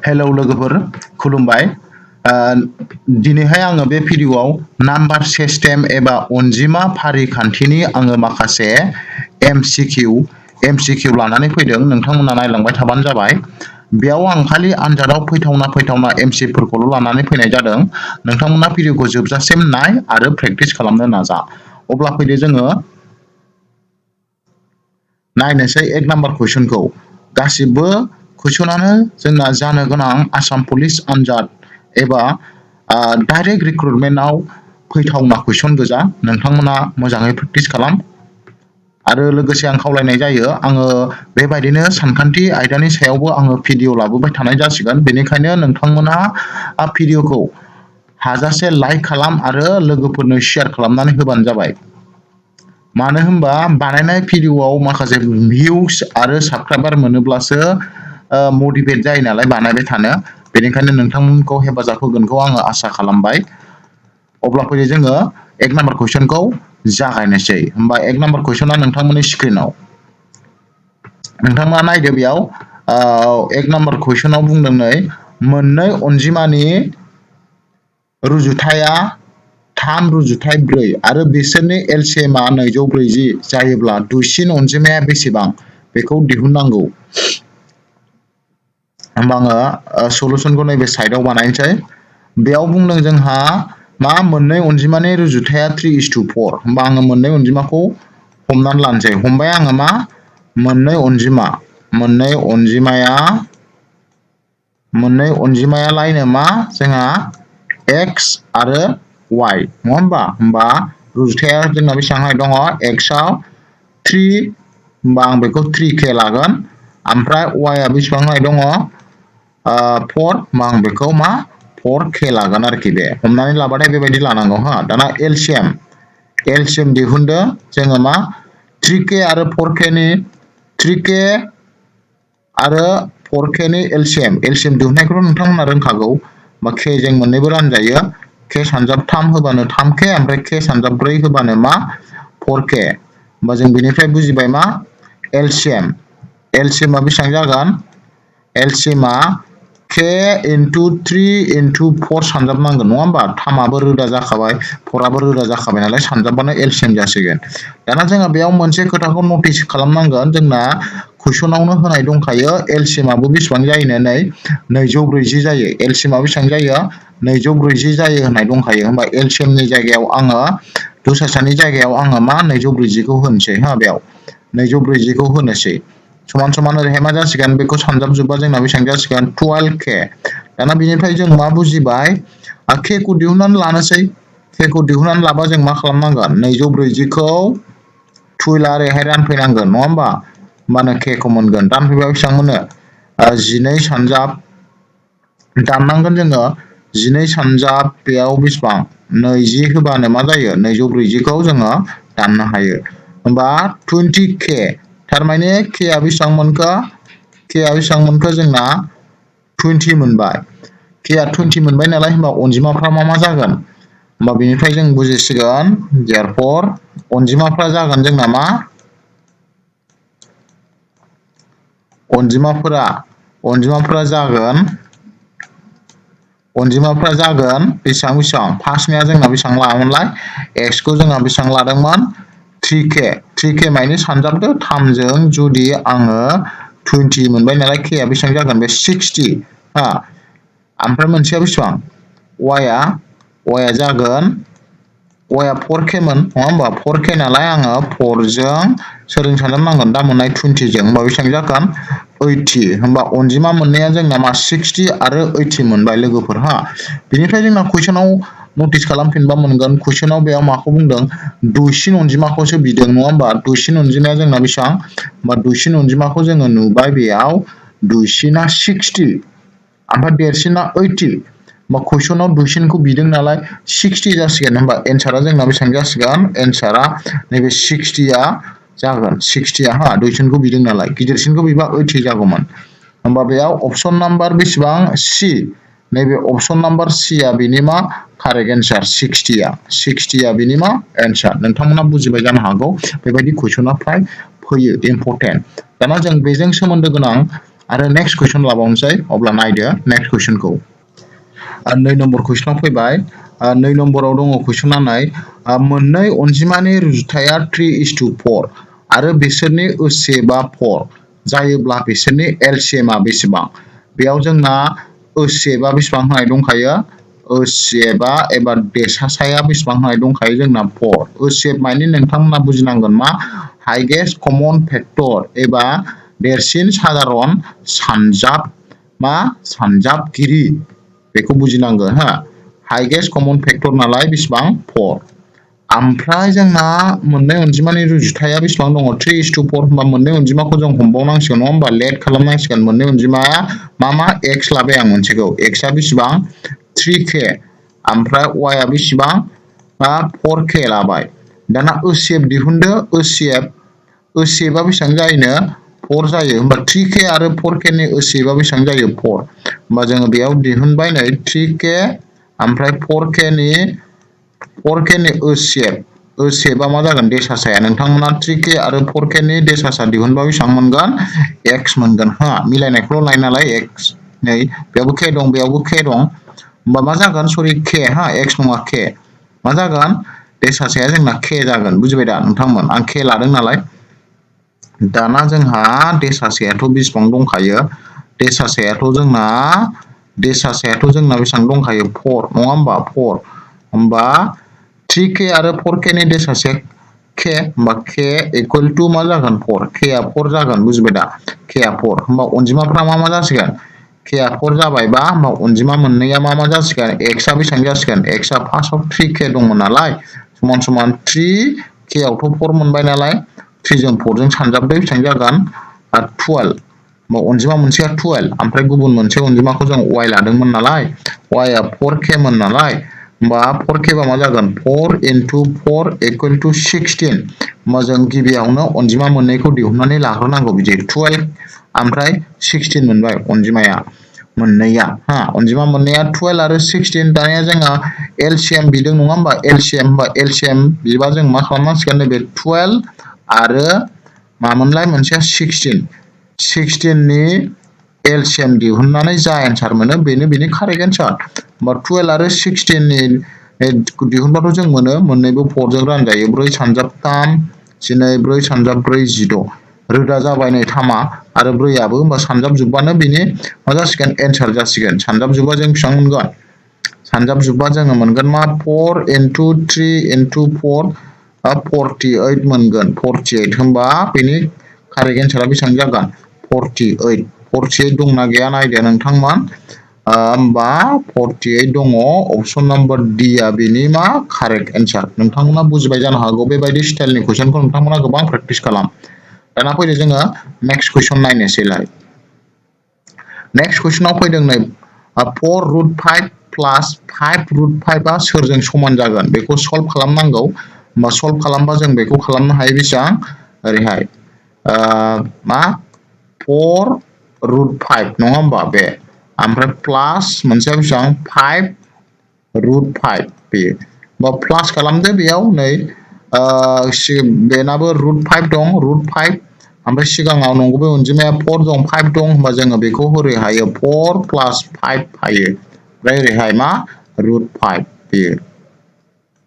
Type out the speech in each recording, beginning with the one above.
hello लोगोफोर खुलुमबाय दिनैहाय आङो बे भिडिअआव नाम्बार सिस्टेम एबा अनजिमा फारिखान्थिनि आङो माखासे एमसिकिउ लानानै फैदों नोंथांमोना नायलांबाय थाबानो जाबाय बेयाव आं खालि आनजादाव फैथावना एमसिफोरखौल' लानानै फैनाय जादों नोंथांमोना भिडिअखौ जोबजासिम नाय आरो प्रेक्टिस खालामनो नाजा अब्ला फैदो जोङो नायनोसै एक नाम्बार कुइसनखौ गासिबो कुइसनानो जोंना जानो गोनां आसाम पुलिस आनजाद एबा डाइरेक्ट रिक्रुटमेन्टआव फैथावना कुइसन गोजा नोंथांमोना मोजाङै प्रेक्टिस खालाम आरो लोगोसे आं खावलायनाय जायो आङो बेबायदिनो सानखान्थि आयदानि सायावबो आङो भिडिअ लाबोबाय थानाय जासिगोन बेनिखायनो नोंथांमोनहा भिडिअखौ हाजासे लाइक खालाम आरो लोगोफोरनो शेयार खालामनानै होबानो जाबाय मानो होनबा बानायनाय भिडिअआव माखासे भिउस आरो साबस्क्राइबार मोनोब्लासो मटिभेट जायो नालाय बानायबाय थानो बेनिखायनो नोंथांमोनखौ हेफाजाब होगोनखौ आङो आसा खालामबाय अब्ला फैदो जोङो एक नाम्बार कुइसनखौ जागायनोसै होमबा एक नाम्बार कुइसना नोंथांमोननि स्क्रिनाव नोंथांमोना नायदो बेयाव एक नाम्बार कुइसनाव बुंदों नै मोननै अनजिमानि रुजुथाया 3/4 आरो बिसोरनि एलसिएमआ 240 जायोब्ला दुइसिन अनजिमाया बेसेबां बेखौ दिहुननांगौ होमबा आङो सलुशनखौ नैबे साइडआव बानायनोसै बेयाव बुंदों जोंहा मा मोननै अनजिमानि रुजुथाया 3:4 होमबा आङो मोननै अनजिमाखौ हमनानै लानोसै हमबाय आङो मा मोननै अनजिमायालायनो मा जोंहा x आरो y नङा होमबा रुजुथाया जोंना बेसेबांहाय दङ x आव 3 होमबा आं बेखौ 3k लागोन ओमफ्राय y आ बेसेबांहाय दङ 4 होमबा आं बेखौ मा 4k लागोन आरोखि बे हमनानै लाबाथाय बेबायदि लानांगौ हा दाना एलसिएम दिहुनदो जोङो मा 3k आरो 4k नि एलसिएम दिहुननायखौथ' नोंथांमोना रोंखागौ बा k जों मोननैबो रानजायो k सानजाब 3 होबानो 3k ओमफ्राय k सानजाब 4 होबानो मा 4k होमबा जों बेनिफ्राय बुजिबाय मा एलसिएमआ बेसेबां जागोन एलसिएमआ k into 3 into 4 सानजाबनांगोन नङा होमबा 3आबो रोदा जाखाबाय 4आबो रोदा जाखाबाय नालाय सानजाबबानो एलसिएम जासिगोन दाना जोंहा बेयाव मोनसे खोथाखौ नटिस खालामनांगोन जोंना कुइसनावनो होनाय दंखायो एलसिएमआबो बेसेबां जायोनो नै 240 जायो एलसिएमआ बेसेबां जायो 240 जायो होननाय दंखायो होमबा एलसिएमनि जायगायाव आङो दस्रानि जायगायाव आङो मा 240 खौ होनोसै हा बेयाव 240 खौ होनोसै समान समान ओरैहाय मा जासिगोन बेखौ सानजाबजोबबा जोंना बेसेबां जासिगोन 12k दाना बिनिफ्राय जों मा बुजिबाय k खौ दिहुननानै लानोसै k खौ दिहुननानै लाबा जों मा खालामनांगोन 240 खौ 12 ओरैहाय रानफैनांगोन नङा होमबा होमबानो k खौ मोनगोन रानफैबा बेसेबां मोनो 12 सानजाब दाननांगोन जोङो 12 सानजाब बेयाव बेसेबां 20 होबानो मा जायो 240 खौ जोङो दाननो हायो होमबा 20k थारमाने k आ बेसेबां मोनखो जोंना 20 मोनबाय k आ 20 मोनबाय नालाय होमबा अनजिमाफ्रा मा जागोन होमबा बेनिफ्राय जों बुजिसिगोन therefore अनजिमाफ्रा जागोन जोंना मा अनजिमाफ्रा जागोन बेसेबां फार्स्टनिया जोंना बेसेबां लादोंमोनलाय x खौ जोंहा बेसेबां लादोंमोन 3k माइनि सानजाबदो 3 जों जुदि आङो 20 मोनबाय नालाय k आ बेसेबां जागोन बे 60 हा ओमफ्राय मोनसेया बेसेबां y आ जागोन y आ 4k मोन नङा होमबा 4k नालाय आङो 4 जों सोरजों सानजाबनांगोन दा मोननाय 20 जों होमबा बेसेबां जागोन 80 होमबा अनजिमा मोननाया जोंना मा 60 आरो 80 मोनबाय लोगोफोर हा बेनिफ्राय जोंना कुइसनाव नटिस खालामफिनबा मोनगोन कुइसनाव बेयाव माखौ बुंदों दुइसिन अनजिमाखौसो बिदों नङा होमबा दुइसिन अनजिमाया जोंना बेसेबां होमबा दुइसिन अनजिमाखौ जोङो नुबाय बेयाव दुइसिना 60 ओमफ्राय देरसिना 80 होमबा कुइसनाव दुइसिनखौ बिदों नालाय 60 जासिगोन होमबा एन्सारा जोंना बेसेबां जासिगोन एन्सारा नैबे 60 जागोन 60 हा दुइसिनखौ बिदों नालाय गिदिरसिनखौ बिबा 80 जागौमोन होमबा बेयाव अपसन नाम्बार बेसेबां C नैबे अपसन नाम्बार C आ बेनि मा कारेक्ट एन्सार 60 आ बेनि मा एन्सार नोंथांमोना बुजिबाय जानो हागौ बेबायदि कुइसना फ्राय फैयो इम्परटेन्ट दाना जों बेजों सोमोन्दो गोनां आरो नेक्स्ट कुइसन लाबावनोसै अब्ला नायदो नेक्स्ट कुइसनखौ 2 नम्बर कुइसनाव फैबाय 2 नम्बराव दङ कुइसना नाय मोननै अनजिमानि रुजुथाया 3:4 आरो बिसोरनि ओसे बा 4 जायोब्ला बिसोरनि एलसीएमआ बेसेबां बेयाव जोंना ओसे बा बेसेबां होनाय दंखायो ओसे बा एबा देसासाया बेसेबां होनाय दंखायो जोंना 4 ओसे माने नोंथांमोना बुजिनांगोन मा हाइएस्ट कमन फैक्टर एबा देरसिन साधारन सानजाबगिरि बेखौ बुजिनांगोन हा हाइएस्ट कमन फैक्टर नालाय बेसेबां 4 ओमफ्राय जोंना मोननै अनजिमानि रुजुथाया बेसेबां दङ 3:4 होनबा मोननै अनजिमाखौ जों हमबावनांसिगोन नङा होमबा लेट खालामनांसिगोन मोननै अनजिमाया मा x लाबाय आं मोनसेखौ x आ बेसेबां 3k ओमफ्राय y आ बेसेबां 4k लाबाय दाना ओसेब दिहुनदो ओसेबा बेसेबां जायोनो 4 जायो होमबा 3k आरो 4k नि ओसेबा बेसेबां जायो 4 होमबा जोङो बेयाव दिहुनबाय नै 3k ओमफ्राय 4k नि ओसेबा मा जागोन देसासाया नोंथांमोना 3k आरो 4k नि देसासा दिहुनबा बेसेबां मोनगोन x मोनगोन हा मिलायनायखौल' नाय नालाय x नै बेयावबो k दं बेयावबो k दं होमबा मा जागोन सरि k हा x नङा k मा जागोन देसासाया जोंना k जागोन बुजिबाय दा नोंथांमोन आं k लादों नालाय दाना जोंहा देसासायाथ' बेसेबां दंखायो देसासायाथ' जोंना बेसेबां दंखायो 4 नङा होमबा 4 होमबा 3k आरो 4k नि देसासाया k होमबा k इक्वल टु मा जागोन 4 k आ 4 जागोन बुजिबाय दा k आ 4 होमबा अनजिमाफ्रा मा जासिगोन k आ 4 जाबायबा होमबा अनजिमा मोननैया मा जासिगोन x आ बेसेबां जासिगोन x आ फार्स्टआव 3k दंमोन नालाय समान 3k आवथ' 4 मोनबाय नालाय 3 जों 4 जों सानजाबदो बेसेबां जागोन 12 होमबा अनजिमा मोनसेया 12 ओमफ्राय गुबुन मोनसे अनजिमाखौ जों y लादोंमोन नालाय y आ 4k मोन नालाय होमबा 4k बा मा जागोन 4 into 4 equal to 16 होमबा जों गिबियावनो अनजिमा मोननैखौ दिहुननानै लाग्रोनांगौ बिदि 12 ओमफ्राय 16 मोनबाय अनजिमाया मोननैया हा अनजिमा मोननैया 12 आरो 16 दानिया जोंहा एलसीएम बिदों नङा होमबा एलसीएम बिबा जों मा खालामनांसिगोन नैबे 12 आरो मामोनलाय मोनसेया 16 नि एलसीएम दिहुननानै जा एन्सार मोनो बेनो बेनि कारेक्ट एन्सार होमबा 12 आरो 16 नि दिहुनबाथ' जों मोनो मोननैबो 4 जों रानजायो 4 सानजाब 3 दिनै 4 सानजाब 4 16 रोदा जाबाय नै 3 आरो 4 आबो होमबा सानजाब जोबबानो बेनि मा जासिगोन एन्सार जासिगोन सानजाब जोबबा जों बेसेबां मोनगोन सानजाब जोबबा जोङो मोनगोन मा 4 into 3 into 4 48 मोनगोन 48 होमबा बेनि कारेक्ट एन्सारा बेसेबां जागोन 48 दंना गैया नायदो नोंथांमोन होमबा 48 दङ अपसन नाम्बार D आ बेनि मा कारेक्ट एन्सार नोंथांमोना बुजिबाय जानो हागौ बेबायदि स्टाइलनि कुइसनखौ नोंथांमोना गोबां प्रेक्टिस खालाम दाना फैदो जोङो नेक्स्ट कुइसन नायनोसैलाय नेक्स्ट कुइसनाव फैदों नै 4√5 प्लास 5√5 आ सोरजों समान जागोन बेखौ सल्भ खालामनांगौ होमबा सल्भ खालामबा जों बेखौ खालामनो हायो बेसेबां ओरैहाय मा 4√5 नङा होमबा बे ओमफ्राय प्लास मोनसेया बेसेबां 5√5 बेयो होमबा प्लास खालामदो बेयाव नै बेनाबो √5 दं √5 ओमफ्राय सिगाङाव नंगुबै अनजिमाया 4 दं 5 दं होमबा जोङो बेखौ हरै हायो 4 + 5 हायो ओमफ्राय ओरैहाय मा √5 बेयो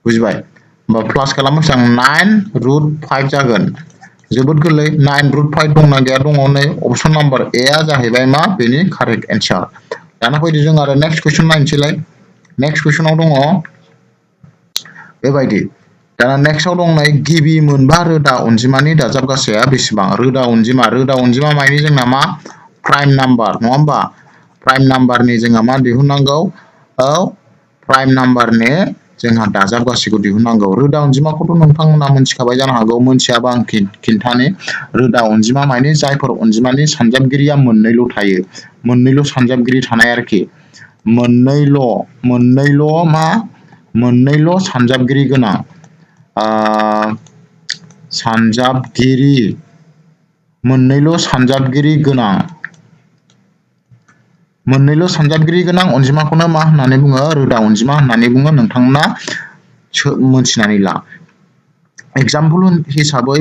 बुजिबाय होमबा प्लास खालामबा 9√5 जागोन जोबोद गोरलै 9√5 दंना गैया दङ नै अपसन नाम्बार ए आ जाहैबाय मा बेनि कारेक्ट एन्सार दाना फैदो जों आरो नेक्स्ट कुइसन नायनोसैलाय नेक्स्ट कुइसनाव दङ बेबायदि दाना नेक्स्टआव दं नै गिबि मोनबा रोदा अनजिमानि दाजाबगासाया बेसेबां रोदा अनजिमा मानि जोंना मा प्राइम नाम्बार नङा होमबा प्राइम नाम्बारनि जोंहा मा दिहुननांगौ प्राइम नाम्बारनि जोंहा दाजाबगासिखौ दिहुननांगौ रोदा अनजिमाखौथ' नोंथांमोना मोनथिखाबाय जानो हागौ मोनथियाबा आं खिन्थानि रोदा अनजिमा मानि जायफोर अनजिमानि सानजाबगिरिया मोननैल' थायो मोननैल' सानजाबगिरि थानाय आरोखि मोननैल' सानजाबगिरि गोनां मोननैल' सानजाबगिरि गोनां अनजिमाखौनो मा होननानै बुङो रोदा अनजिमा होननानै बुङो नोंथांमोना मोनथिनानै ला एग्जाम्पल हिसाबै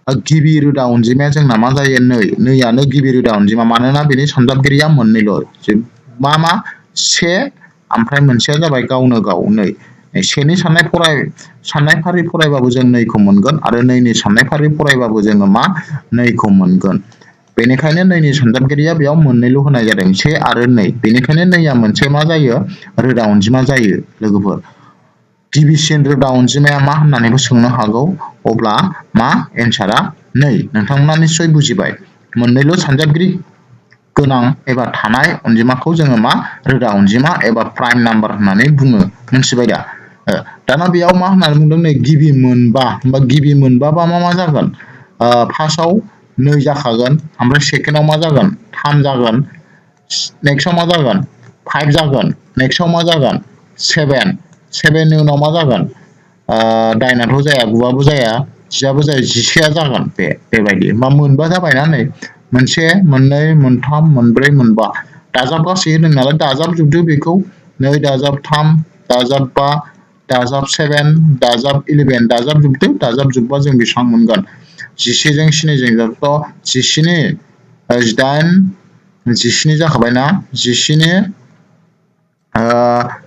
गिबि रोदा अनजिमाया जोंना मा जायो 2 2यानो गिबि रोदा अनजिमा मानोना बेनि सानजाबगिरिया मोननैल' मा से ओमफ्राय मोनसेया जाबाय गावनो गाव 2 सेनि साननाय फारि फरायबाबो जों 2 खौ मोनगोन आरो 2 नि साननाय फारि फरायबाबो जोङो मा 2 खौ मोनगोन बेनिखायनो 2 नि सानजाबगिरिया बेयाव मोननैल' होनाय जादों 1 आरो 2 बेनिखायनो 2आ मोनसे मा जायो रोदा अनजिमा जायो लोगोफोर गिबिसिन रोदा अनजिमाया मा होननानैबो सोंनो हागौ अब्ला मा एन्सारा 2 नोंथांमोना निस्सय बुजिबाय मोननैल' सानजाबगिरि गोनां एबा थानाय अनजिमाखौ जोङो मा रोदा अनजिमा एबा प्राइम नाम्बार होननानै बुङो मिथिबाय दा दाना बेयाव मा होननानै बुंदों नै गिबि मोनबा होमबा गिबि मोनबाबा मा जागोन फार्स्टआव 2 जाखागोन ओमफ्राय सेकेन्डआव मा जागोन 3 जागोन नेक्स्टआव मा जागोन 5 जागोन नेक्स्टआव मा जागोन 7 7नि उनाव मा जागोन 9आथ' जाया 9आबो जाया 10आबो जाया 11आ जागोन बेबायदि मा मोनबा जाबायना नै मोनसे मोननै मोनथाम मोनब्रै मोनबा दाजाब गासै होदों नालाय दाजाबजोबदो बेखौ 2 दाजाब 3 दाजाब 5 दाजाब 7 दाजाब 11 दाजाबजोबदो दाजाबजोबबा जों बेसेबां मोनगोन 11 जों 7 जों जाबथ' 17 18 17 जाखाबायना 17 18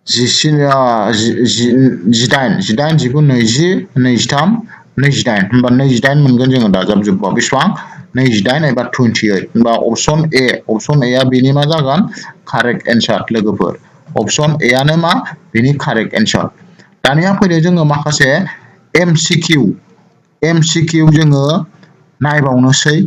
19 20 23 28 होमबा 28 मोनगोन जोङो दाजाबजोबबा बेसेबां 28 एबा 28 होमबा अपसन ए आ बेनि मा जागोन कारेक्ट एन्सार लोगोफोर अपसन ए आनो मा बेनि कारेक्ट एन्सार दानिया फैदो जोङो माखासे एमसिकिउ जोङो नायबावनोसै